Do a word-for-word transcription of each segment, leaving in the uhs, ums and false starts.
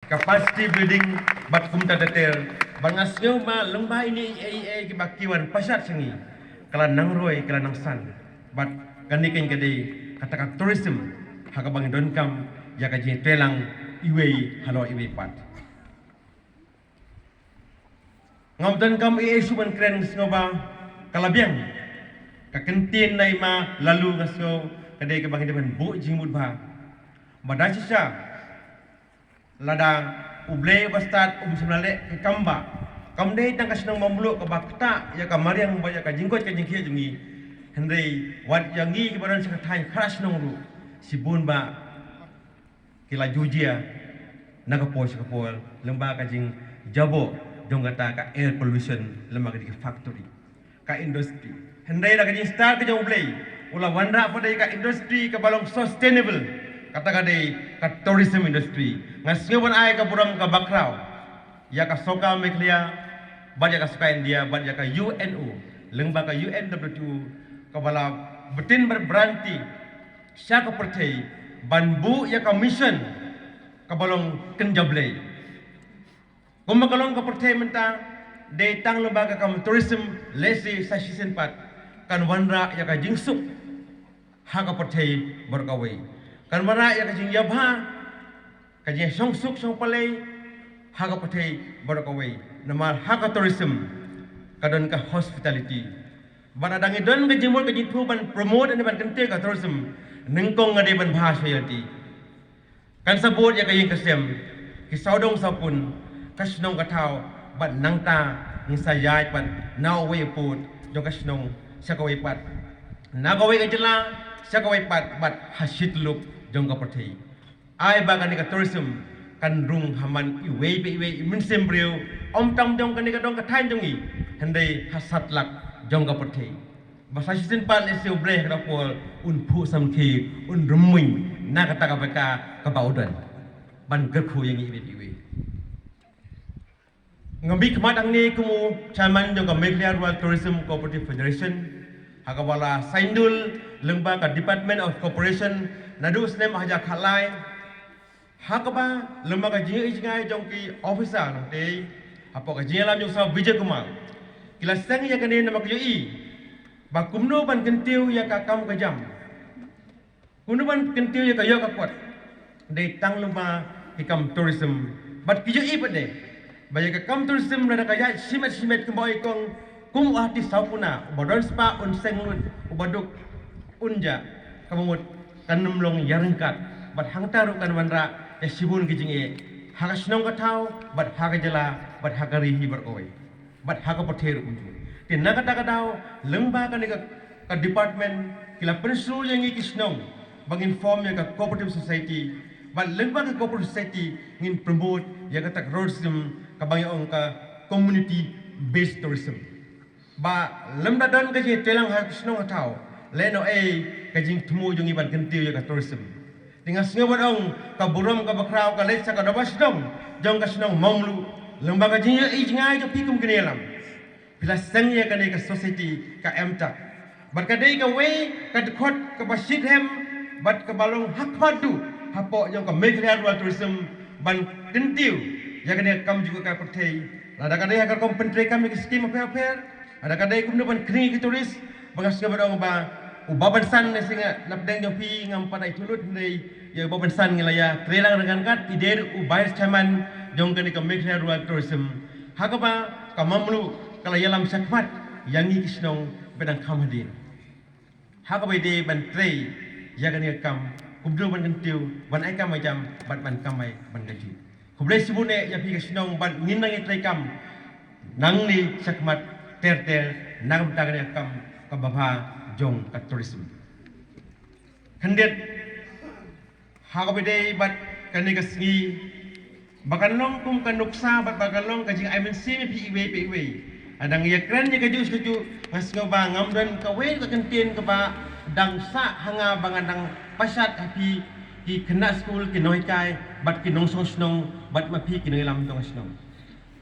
capacity building bad kumta ter ter, bad nga sngew ba lyngba ine i ei i ei kiba ki wan pashat sha ngi, ka la nang roi, ka la nang san. Bad kane keiñ ka dei kata ka tourism ha kaba ngi donkam ïa ka jingtreilang iwei halor iwei pat. Ngam donkam ei ei shuh ban kren, nga sngew ba ka la biang. Ka kyntien na i Ma Laloo nga sngew ka dei kaba ngi dei ban buh jingmut bha. Ba da shisha lada U Blei uba stad um shym la leh ka kam ba, kam dei tang ka shnong Mamluh kaba ktah ïa ka mariang bad ïa ka jingkoit ka jingkhiah jong ngi. Hynrei wat ïa ngi kiba don sha ka thaiñ khadar shnong ruh, shibun ba ki la ju jia na ka por sha ka por lyngba ka jingjaboh jong kata ka air pollution lyngba kata ka factory, ka industry. Hynrei da ka jingstad ka jong U Blei, u la wanrah pat ïa ka industry kaba long sustainable, kata ka dei ka tourism industry. Nga sngew ban ai ka burom kaba khraw ïa ka sorkar Meghalaya bad ïa ka sorkar India bad ïa ka U N O, lyngba ka U N W T O, kaba la btin bad bynta sha ka pyrthei ban buh ïa ka mission kaba long kynja Blei. Kumba ka long ka pyrthei mynta, dei tang lyngba ka kam tourism, lehse sa shisien pat kan wanrah ïa ka jingsuk ha ka pyrthei baroh kawei. Kan wanrah ïa ka jingïabha, ka jingshongsuk shongpalei ha ka pyrthei baroh kawei. Namar ha ka tourism ka don ka hospitality. Bad lada ngi don ka jingmut ka jingthmu ban promote ne ban kyntiew ka tourism, nyngkong nga dei ban bha sha ïa lade. Kan sa bud ïa ka ïing ka sem, ki sawdong sawpun, ka shnong ka thaw, bad nangta ngin sa ïaid bad na uwei u pud jong ka shnong sha kawei pat, na kawei ka jylla sha kawei pat, bad ha shi tylli jong ka pyrthei. Ai ba kane ka tourism kan rung ha man iwei pa iwei i mynsiem briew, ym tang jong kane ka dong ka thaiñ jong ngi, hynrei ha satlak jong ka pyrthei. Ba sa shisien pat lehse U Blei ha ka por un phuh samrkhie, un rymmuiñ na kata ka bynta kaba u don ban kyrkhu ïa ngi iwei pa iwei. Nga mih khmat hangne kum u chairman jong ka Meghalaya Rural Tourism Cooperative Federation, ha kaba la saiñdur lyngba ka Department of Cooperation naduh snem hajar khatlai. Ha kaba lyngba ka jingïohi jngai jong ki officer nongtei, hapoh ka jingïalam jong u Sir Vijay Kumar, ki la seng ïa kane namar ki ïohi ba kumno ban kyntiew ïa ka kam ka jam, kumno ban kyntiew ïa ka ïoh ka kot, dei tang lyngba ki kam tourism. Bad ki ïohi pat de ba ïa ka kam tourism lada ka ïaid shimet shimet kumba ïa kong, kum u hati sawpuna, uba don spah un seng lut, uba duk un jah, kaba mut kan ym long ïaryngkat. Bad hangta ruh kan wanrah ïa shibun ki jingeh ha ka shnong ka thaw, bad ha ka jylla, bad ha ka ri hi baroh kawei, bad ha ka pyrthei ruh kumjuh. Te na kata ka daw, lyngba kane ka, ka department, ki la pynshlur ïa ngi ki shnong ba ngin form ïa ka cooperative society. Bad lyngba ka cooperative society ngin promote ïa kata ka tourism kaba ngi ong ka community based tourism. Ba lymda don ka jingtreilang ha ka shnong ka thaw, lehnohei ka jingthmu jong ngi ban kyntiew ïa ka tourism. Te nga sngew ban ong ka burom kaba khraw ka leit sha ka dorbar shnong jong ka shnong Mamluh, lyngba ka jingïohi jngai jong phi kum ki nongïalam. Phi la seng ïa kane ka society ka M TAC. Bad ka dei kawei ka dkhot kaba shitrhem bad kaba long ha khmat duh hapoh jong ka Meghalaya Rural Tourism ban kyntiew ïa kane ka kam jngohkai pyrthei. Lada ka dei ha ka rukom pyntreikam ïa ki skim bapher bapher, lada ka dei kumno ban khring ïa ki tourist, ba nga sngew ban ong ba u Bah Bansan, ne sngew na pdeng jong phi ngam pat ai thuh lut, hynrei ïa u Bah Bansan ngi la ïatreilang ryngkat, i dei ruh u vice chairman jong kane ka Meghalaya Rural Tourism. Ha kaba ka Mamluh ka la ïalam shakhmat ïa ngi ki shnong ba dang kham hadien, ha kaba ïadei ban trei ïa kane ka kam, kumjuh ban kyntiew, ban ai kam ai jam, bad ban kamai ban kajih. Khublei shibun eh ïa phi ka shnong, bad ngin nang ïatreikam nangne shakhmat ter ter na ka bynta kane ka kam kaba bha jong ka tourism. Khyndiat, ha kaba ïadei bad kane ka sngi, ba kan long kum ka nuksa bad ba kan long ka jingai mynsiem ïa phi iwei pa iwei. Lada nga ïakren ïa kajuh sha kajuh, nga sngew ba ngam don kawei ka kyntien kaba dang sah ha nga ba ngan dang pashat ha phi ki khynnah skul, ki nonghikai bad ki nongshong shnong, bad ma phi ki nongïalam jong ka shnong.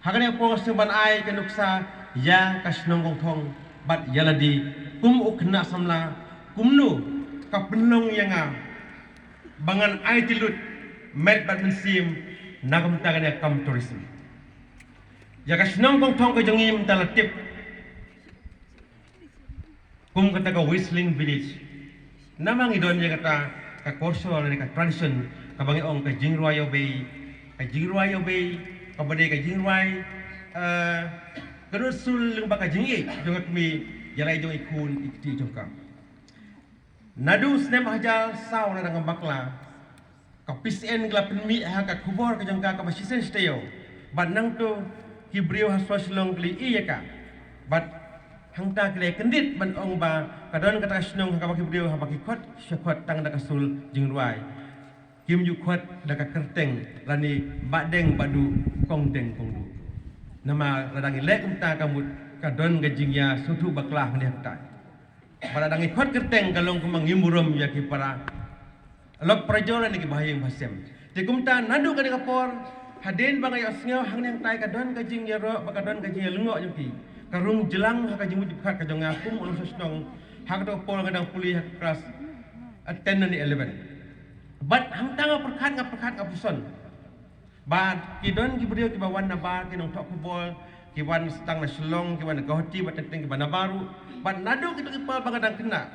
Ha kane ka por nga sngew ban ai ka nuksa ïa ka shnong Kongthong bad ïa lade kum u khynnah samla, kumno ka pynlong ïa nga ba ngan aiti lut met bad mynsiem Na kumta kane kam tourism. Ïa ka shnong Kongthong ka jong ngi mynta la tip kum kata ka whistling village. Namar ngi don ïa kata ka culture ne ka tradition kaba ngi ong ka jingrwai ïew bei, ka jingrwai ïew bei, kaba dei ka jingrwai, eh, ka nud sul lyngba ka jingïeit jong ka kmie ïa la i jong i khun i kti jong ka. Naduh snem hajar saw na dang bakla, ka P C N ka la pynmih ha ka khubor ka jong ka kaba shisien shi taïew. Bad nangta ki briew ha shnong Shillong ki la ïohi ïa ka. Bad hangta ki la kyndit ban ong ba ka don kata ka shnong ha kaba ki briew haba ki khot sha khot tang da ka sul jingrwai. Kim ju khot da ka kyrteng lane Bahdeng Bahduh, Kongdeng Kongduh. Namar lada ngi leh kumta ka mut ka don ka jingïasngewthuh bakla hangne hangtai. Ba lada ngi khot kyrteng ka long kumba ngim burom ïa ki para lok para jor lane ki bahaïing bahasem. Te kumta naduh kane ka por hadien ba nga ïohsngew hangne hangtai ka don ka jingïaroh bad ka don ka jingïalyngngoh jong ki, ka rung jlang ha ka jingmut jingpyrkhat ka jong nga kum u nongshnong ha kato ka por nga dang pule ha ka klas, eh, ten lane eleven. Bad hangta nga pyrkhat, nga pyrkhat, nga pyrshang. Bad ki don ki briew kiba wan nabar, ki nongthoh khubor, ki wan tang na Shillong, ki wan na Guwahati, bad teng teng kiba nabar ruh. Bad naduh kito ki por ba nga dang kynnoh,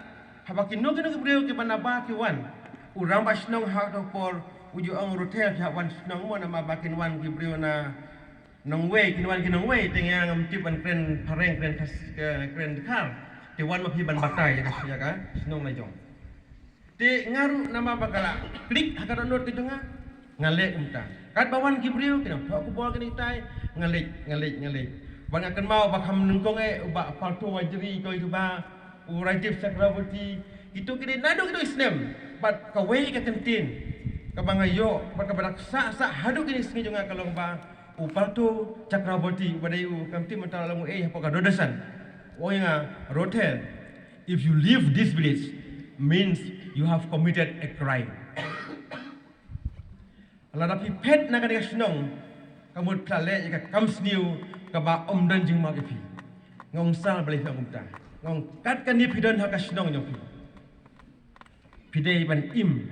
haba kino kino ki briew kiba nabar ki wan, u rangbah shnong ha kato ka por u ju ong, Ruther, phi hap wan shnong mo, namar ba kin wan ki briew na nongwei, kin wan ki nongwei, te nga ngam tip ban kren Phareng, kren Khas-, eh, kren Dkhar. Te wan ma phi ban batai ïa ka, ïa ka shnong la jong. Te nga ruh namar ba ka la klik ha ka dohnud ka jong nga, nga leh kumta. Katba wan ki briew ki nongthoh khubor kine kitai, nga leit, nga leit, nga leit. Bad nga kynmaw ba kham nyngkong eh u Bah Palto Wajri, ko ïa u Bah, u Rajiv Chakraborty, kito ki dei naduh kito ki snem. Bad kawei ka kyntien kaba nga ïoh bad kaba da sah sah haduh kine ki sngi jong nga ka long ba u Palto Chakraborty, uba dei u, kam tip mynta u la long u A hapoh ka Doordarshan, u ong ïa nga, Ruther, if you leave this village, means you have committed a crime. Lada phi phet na kane ka shnong, ka mut phi la leh ïa ka kam sniew kaba ym don jingmap ïa phi. Nga ong, sir, balei phi ong kumta? Nga ong, kat kane phi don ha ka shnong jong phi, phi dei ban im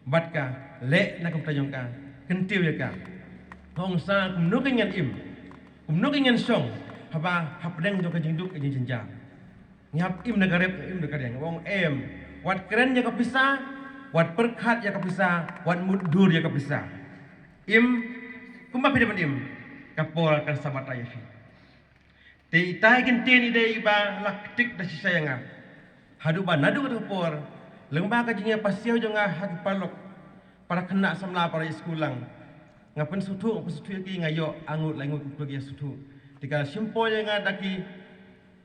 bad ka, leh na ka bynta jong ka, kyntiew ïa ka. Nga ong, sir, kumno kein ngan im, kumno kein ngan shong haba hapdeng jong ka jingduk ka jingjynjar? Ngi hap im da ka rep, im da ka riang. Nga ong, em, wat kren ïa ka pisa, wat pyrkhat ïa ka pisa, wat mutdur ïa ka pisa. Im kumba phi dei ban im, ka por kan sa batai ïa phi. Te itai ki kyntien i dei iba la ktik da shisha ïa nga. Haduh ba naduh kato ka por, lyngba ka jingïapasiaw jong nga ha ki paralok, para khynnah samla, para ïaskul lang, nga pynsngewthuh, nga pynsngewthuh ïa ki, nga ïoh arngut laingut ki ïasngewthuh. Te ka shim por ïa nga da ki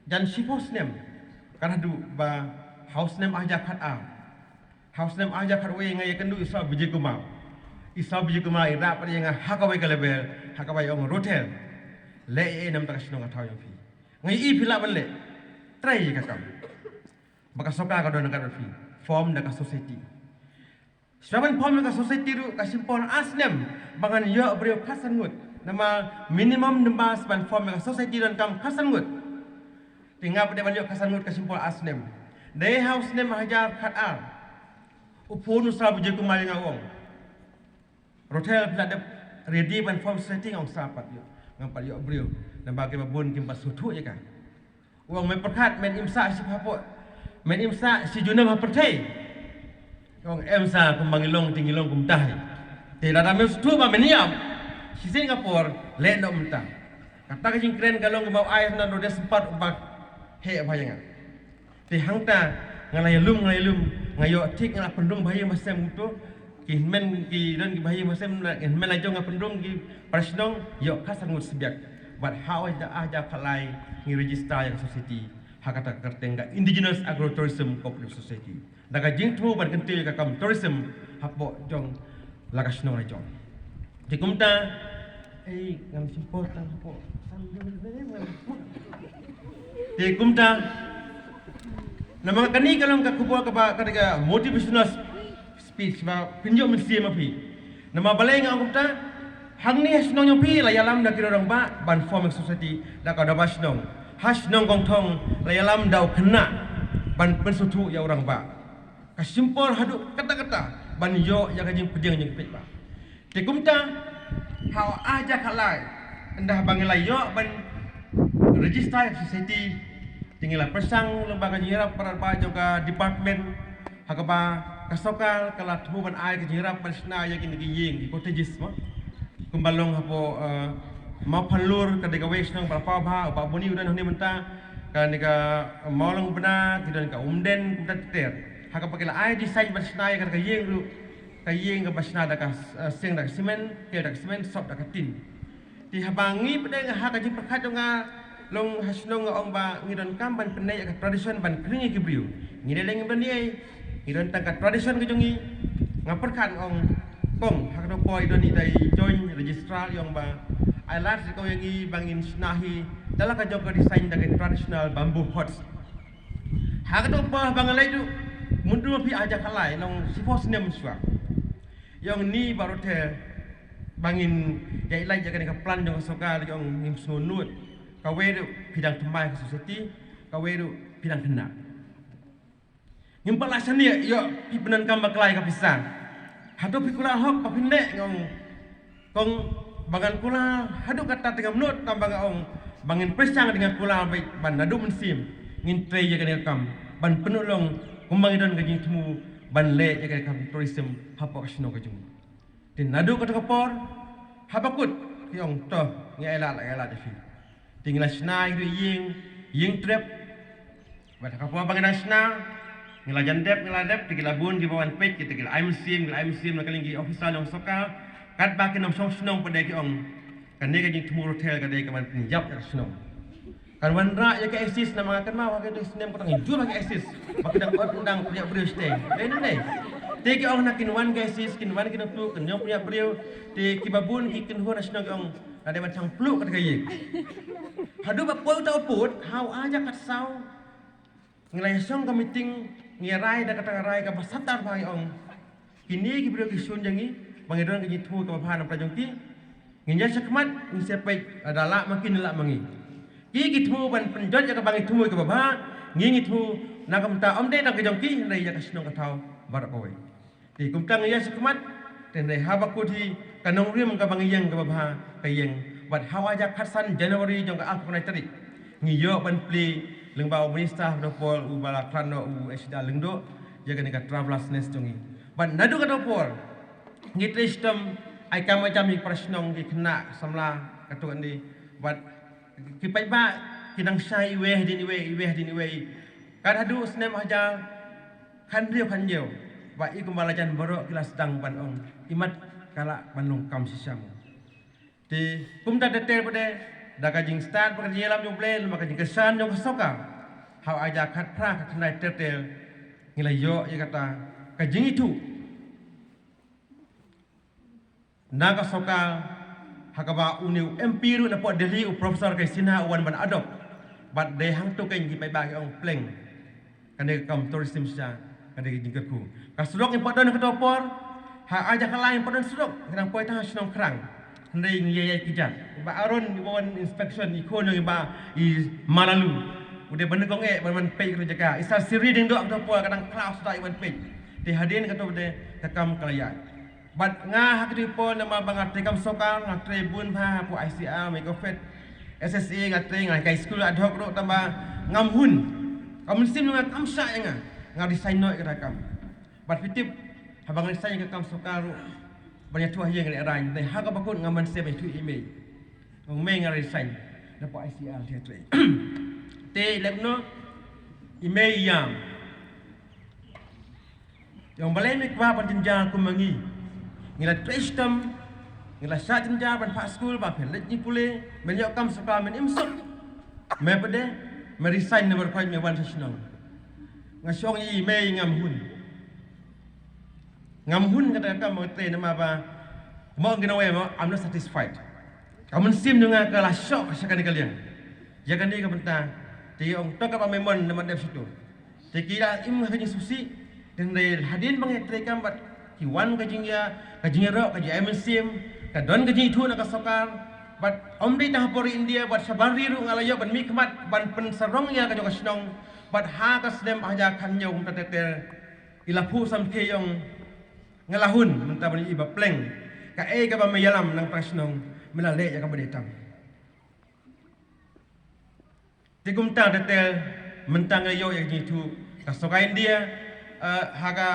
jan shiphew snem, kan haduh ba ha u snem ar hajar khatar. Ha u snem ar hajar khatwei nga ïakynduh i Sir Vijay Kumar. I Sir Vijay Kumar i rah pat ïa nga ha kawei ka level, ha kaba i ong, Ruther, leh ei ei namar ka shnong ka thaw jong phi. Nga ïohi phi lah ban leh. Try ïa ka kam. Ba ka sorkar ka don ryngkat bad phi. Form da ka society. Shuwa ban form ïa ka society ruh ka shim por ar snem ba ngan ïoh briew khatsan ngut. Namar minimum numbers ban form ïa ka society donkam khatsan ngut. Te nga pat dei ban ïoh khatsan ngut, ka shim por ar snem. Dei ha u snem ar hajar khatar, u phone u Sir Vijay Kumar ïa nga, u ong, Ruther, phi la dep ready ban form society? Nga ong, sir, pat ïoh, ngam pat ïoh briew. Namar kiba bun kim pat sngewthuh ïa ka. U ong, me pyrkhat men im sah shi hapoh, men im sah shi junom ha pyrthei? Nga ong, em sir, kumba ngi long te ngi long kumta hi. Te lada men sngewthuh ba men ïap, shisien ka por leh noh mynta. Kata ka jingkren ka long kumba u ai na node sempat u ba heh bha ïa nga. Te hangta nga la ïalum, nga la ïalum, nga ïoh thik, nga la pynrung bahaïing bahasem kumto. Ki hynmen ki don ki bahaïing bahasem, ki hynmen la jong, nga pynrung ki para shnong, ïoh khatsan ngut sbiak. Bad ha u ar hajar khatlai ngi register ïa ka society ha kata ka kyrteng ka Indigenous Agro Tourism Cooperative Society. Da ka jingthmu ban kyntiew ïa ka kam tourism hapoh jong la ka shnong la jong. Te kumta, ei, ngam shim por tang hapoh. Te kumta, namar kane ka long ka khubor kaba, ka dei ka motivational speech ba pynïoh mynsiem ma phi. Namar balei nga ong kumta? Hangne ha shnong jong phi la ïalam da ki rangbah ban form society da ka dorbar shnong. Ha shnong Kongthong la ïalam da u khynnah ban pynsngewthuh ïa u rangbah. Ka shim por haduh katta katta ban ïoh ïa ka jingpdiang jingpeit ba. Te kumta, Ha u ar hajar khatlai, ynda haba ngi la ïoh ban register ïa ka society, te ngi la pyrshang lyngba ka jingïarap palat ba jong ka department, ha kaba ka sorkar ka la thmu ban ai ka jingïarap ban shna ïa kine ki ïing, ki cottages mo. Kumba long hapoh, eh, Mawphanlur, ka dei kawei ka shnong ba la paw bha, u Bah Boni u don hangne mynta, kane ka Mawlong Bna, ki don ka Umden, kumta ter ter. Ha kaba ki la ai design ban shna ïa kata ka ïing ruh, ka ïing kaba shna da ka, eh, seng da ka cement, tel da ka cement, sop da ka tin. Te haba ngi pdeng ha ka jingpyrkhat jong nga, long ha shnong nga ong ba ngi donkam ban pynleit ïa ka tradition ban khring ïa ki briew. Ngi dei leh ngi ban ïa, ngi don tang ka tradition ka jong ngi. Nga pyrkhat nga ong, kong, ha kato ka por i don ita i joint registrar i ong ba ai lad sha ko ïa ngi ba ngin shna hi da la ka jong ka design da ka traditional bamboo huts. Ha kato ka por ba nga leit ruh, mynta phi ar hajar khatlai, long shiphew snem shuwa. I ong ni baroh te ba ngin ïa leit ïa kane ka plan jong ka sorkar, i ong ngim sngewnud. Kawei ruh phi dang thymmai ka society, kawei ruh phi dang khynnah. Ngim pat lah shaniah, ïoh phi pyndonkam bakla ïa ka pisa. Hato phi kular hok ba phin leh, nga ong, kong, ba ngan kular haduh katta te ngam nud, tang ba nga ong ba ngin pyrshang, te ngan kular beit ban naduh mynsiem ngin trei ïa kane ka kam ban pynlong kumba ngi don ka jingthmu ban leh ïa kane ka kam tourism hapoh ka shnong ka jong ngi. Te naduh kato ka por, haba kut, ki ong, to, ngi ai lad, ngi ai lad ïa phi. Te ngi la shna ïa ki ïing, ïing trep. Bad ha ka por ba ngi dang shna, ngi la jan dep, ngi la dep, te ki la bun kiba wan peit, ki te ki la ai mynsiem, ki la ai mynsiem na ka liang ki officer jong sorkar. Katba kin ym shong shnong pat de ki ong, kane ka jingthmu hotel ka dei kaban pynïap ïa ka shnong. Kan wanrah ïa ka ISIS namar nga kynmaw ha kito ki snem ka tang jur ha ka ISIS. Ba ki dang ot undang pynïap briew shatei. Dei ne em dei? Te ki ong na kin wan ka ISIS, kin wan ki nongtuh, kin ïoh pynïap briew. Te kiba bun ki kynhun na shnong ki ong, la dei ban shang pluh kata ka ïing. Haduh ba poi uta u pud, ha u ar hajar khatsaw, ngi la ïa shong ka meeting, ngi ïa rai da kata ka rai kaba sat tar bha, ngi ong, kine ki briew ki shun jong ngi, ba ngi don ka jingthmu kaba bha na ka bynta jong ki. Ngin ïa shakmat, ngin sa peit, lada lah ma ki ne lah ma ngi. Ki ki thmu ban pynjot ïa kaba ngi thmu kaba bha, ngi ngi thmu na ka bynta ym dei tang ka jong ki, hynrei ïa ka shnong ka thaw baroh kawei. Te kumta ngi ïa shakmat, te hynrei haba kut hi ka nongrim kaba ngi ïeng kaba bha, ka ïeng. Bad ha u ar hajar khatsan January jong ka arphew khyndai tarik, ngi ïoh ban plie lyngba u minister ha kato ka por uba la khlad noh, u H D R Lyngdoh, ïa kane ka traveller's nest jong ngi. Bad naduh kato ka por ngi trei shitom, ai kam ai jam ïa ki para shnong, ki khynnah samla, kato kane. Bad ki paidbah ki nang shai iwei hadien iwei, iwei hadien iwei. Kat haduh u snem hajar khathynriew khathynñiew, ba i kumba la jan baroh ki la sdang ban ong, imat ka lah ban long kam shisha mo. Te kumta ter ter pat de, da ka jingstad bad ka jingïalam jong U Blei, lem bad ka jingkyrshan jong ka sorkar, ha u ar hajar khatphra khatkhyndai ter ter, ngi la ïoh ïa kata ka jingithuh na ka sorkar, ha kaba une u M P ruh napoh Delhi, u Professor K Sinha, u wan ban adopt. Bad dei hangto kein ki paidbah ki ong pleng, kane ka kam tourism shisha ka dei ka jingkyrkhu. Ka surok ngim pat don ha kato ka por, ha u ar hajar khatlai ngim pat don surok, ngi dang poi tang ha shnong Krang. Hynrei ngi ïa ïaid kjat. Bah Aaron, i ba wan inspection, i khun jong i Bah, i Malalu, u dei ba nyngkong eh ban wan peit kato ka jaka. I Sir Siri Diengdoh ha kato ka por ka dang khlaw suda i wan peit. Te hadien kato pat de ka kam ka la ïaid. Bad nga ha kito ki por namar ba nga trei kam sorkar, nga trei bun bha hapoh I C R, Microfed, S S A, nga trei, nga hikai skul ad hoc ruh, tangba ngam hun. Ka mynsiem jong nga kam shah ïa nga, nga resign noh ïa kata ka kam. Bad phi tip, haba nga resign ïa ka kam sorkar ruh, ban ïathuh ha ïing nga lehrain, te ha kaba kut ngam banse ban ïathuh ïa i mei. Ong mei, nga resign napoh I C R, te trei. Te lehnoh i mei i ïam. Ïa ong balei me kwah ban jynjar kum ma ngi. Ngi la trei shitom, ngi la shah jynjar ban phah skul, ba phin leit jingpule, men ïoh kam sorkar men im suk. Me pat de, me resign namar khoit me wan sha shnong. Nga shong ïa i mei, ngam hun. Ngam hun kata ka kam ba nga trei namar ba, mo ngi nang wei mo, I'm not satisfied. Ka mynsiem jong nga ka la shoh sha kane ka liang. Ïa kane ka bynta, te ong to kaba me mon namar dep shuh to. Te ki la im ha ka jingsngewsih, te hynrei hadien ba ngi trei kam bad ki wan ka jingïa, ka jingïaroh, ka jingïa mynsiem, ka don ka jingithuh na ka sorkar, bad ym dei tang ha pori India, bad shabar ri ruh nga la ïoh ban mihkhmat, ban pynsarong ïa ka jong ka shnong, bad ha ka snem hajar khathynñiew kumta ter ter, i la phuh samrkhie ïa ong, nga la hun, mynta ban ïohi ba pleng. Kaei kaba me ïalam na ka shnong, me la leh ïa kaba dei tam. Te kumta te mynta nga ïoh ïa ka jingthoh ka sorkar India, eh, ha ka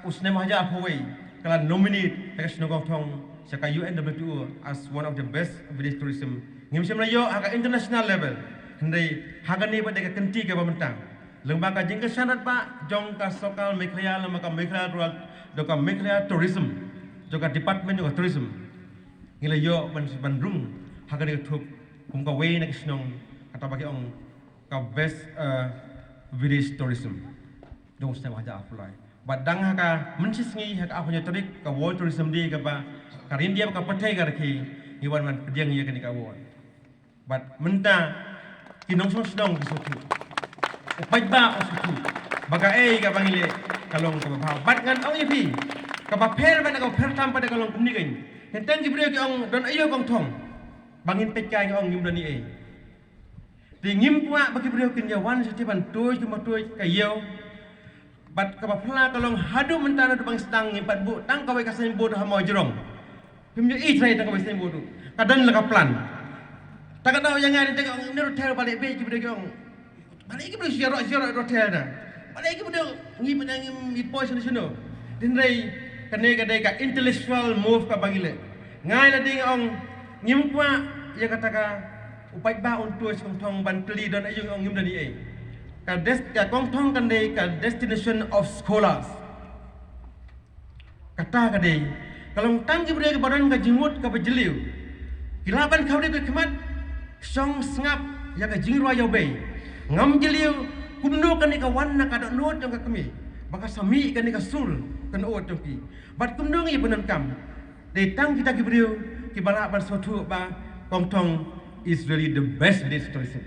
u snem hajar arphew wei ka la nominate ïa ka shnong Kongthong sha ka U N W T O as one of the best village tourism. Ngim shym la ïoh ha ka international level. Hynrei ha kane pat dei ka kynti kaba mynta lyngba ka jingkyrshan ba jong ka sorkar Meghalaya, lyngba ka Meghalaya Rural, jong ka Meghalaya Tourism, jong ka department jong ka tourism. Ngi la ïoh ban, ban rung ha kane ka thup kum kawei na ki shnong kata ba ki ong ka best, eh, village tourism jong u snem hajar arphew lai. Bad dang ha ka mynshisngi ha ka arphew hynñiew tarik ka World Tourism Day kaba ka India bad ka pyrthei ka rakhe, ngi wan ban pdiang ïa kane ka award. Bad mynta ki nongshong shnong ki sngewthuh, u paidbah u sngewthuh ba kaei kaba ngi leh ka long kaba bha. Bad ngan ong ïa phi, kaba pher bad kaba pher tam pat ka long kumne keiñ. Teng teng ki briew ki ong don aïu Kongthong, ba ngin peit kai ngi ong ngim don ei. Te ngim kwah ba ki briew kin ïa wan shatei ban tuid ki ma tuid ka ïew. Bad kaba phylla ka long haduh mynta naduh ba ngi sdang ngim pat buh tang kawei ka signboard ha Mawjrong. Phim ïohi trai tang kawei signboard ruh. Ka don la ka plan. Ta ka daw ïa nga tang ong ne ruh ther balei beit ki briew ki ong. Balei ki briew shu ïaroh shu ïaroh ruh ther da. Balei ki briew ngi pynang ngim ïa poi shano shano. Hynrei kane ka dei ka intellectual move kaba ngi leh. Nga la dei nga ong ngim kwah ïa kata ka u paidbah un tuid sha Kongthong ban kylli don aïu, nga ong ngim don ei. Ka des, ka Kongthong kan dei ka destination of scholars. Kata ka dei ka long tang ki briew kiba don ka jingmut kaba jylliew. Ki lah ban khaw dei ka khmat shong sngap ïa ka jingrwai ïa u bei. Ngam jylliew kumno kane ka wan na ka dohnud jong ka kmie ba ka sa mih kane ka sur ka dohnud jong ki. Bad kumno ngi pyndonkam. Dei tang kita ki briew kiba lah ban sngewthuh ba Kongthong is really the best village tourism.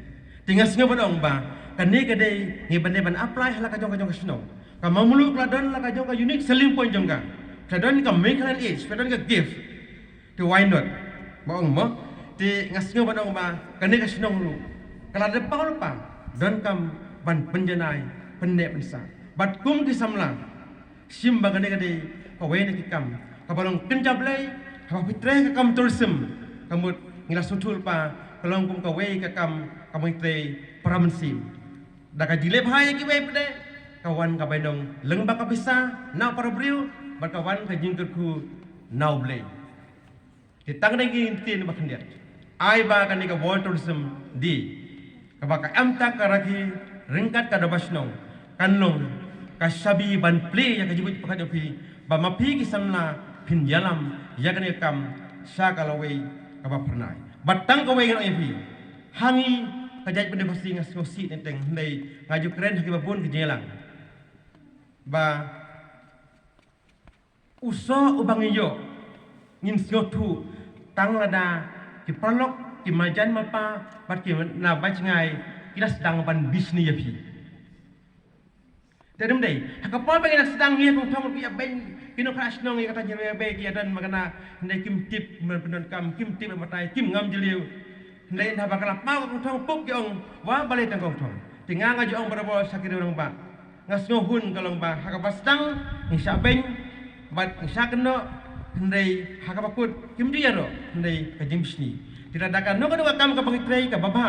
Te nga sngew ban ong ba kane ka dei ngi ban dei ban apply ha la ka jong ka jong ka shnong. Ka Mawmluh ka la don la ka jong ka unique selling point jong ka. Ka don ka Meghalayan edge, ka don ka gift. Te why not? Ba ong mo. Te nga sngew ban ong ba kane ka shnong ruh ka la dei paw lypa donkam ban pynjanai pynneh pynsah. Bad kum ki samla shim ba kane ka dei kawei na ki kam kaba long kynja Blei, haba phi trei ka kam tourism, ka mut ngi la sngewthuh lypa ka long kum kawei ka kam kaba ngi trei para mynsiem. Da ka jingleh bha ïa kiwei pat de ka wan ka bainong lyngba ka pisa na u para briew bad ka wan ka jingkyrkhu na u Blei. Te tang dei ki ktien ba khyndiat ai ba kane ka World Tourism Day kaba ka em tak ka rakhe ryngkat ka dorbar shnong kan long ka shabi ban plie ïa ka jingbuit pyrkhat jong phi ba ma phi ki samla phin ïalam ïa kane ka kam sha ka lawei kaba phyrnai. Bad tang kawei ngan ong ïa phi, ha ngi ka jaitbynriew Khasi nga sngewsih teng teng hynrei nga ju kren ha kiba bun ki jingïalang ba u soh uba ngi ïoh ngin sngewthuh tang lada ki paralok, ki majan mapa bad ki na ba jngai ki la sdang ban bishni ïa phi. Te dum dei ha ka por ba ngi la sdang ngi ïa Kongthong ruh ki ïa beiñ, ki nongkha shnong ïa kata jingïa bei ki ïa don ma kane. Hynrei kim tip ban pyndonkam, kim tip ban batai, kim ngam jylliew. Hynrei haba ka la paw ka Kongthong pup ki ong wa balei tang Kongthong. Te nga nga ju ong barabor sha ki riew rangbah. Nga sngewhun ka long ba ha kaba sdang ngi shah beiñ bad ngi shah kynnoh, hynrei ha kaba kut kim ju ïaroh hynrei ka jingbishni. Te lada kano kano ka kam kaba ngi trei kaba bha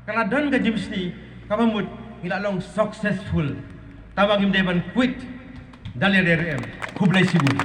ka la don ka jingbishni, kaba mut ngi la long successful. Tangba ngim dei ban quit. Da lei re re em. Khublei shibun.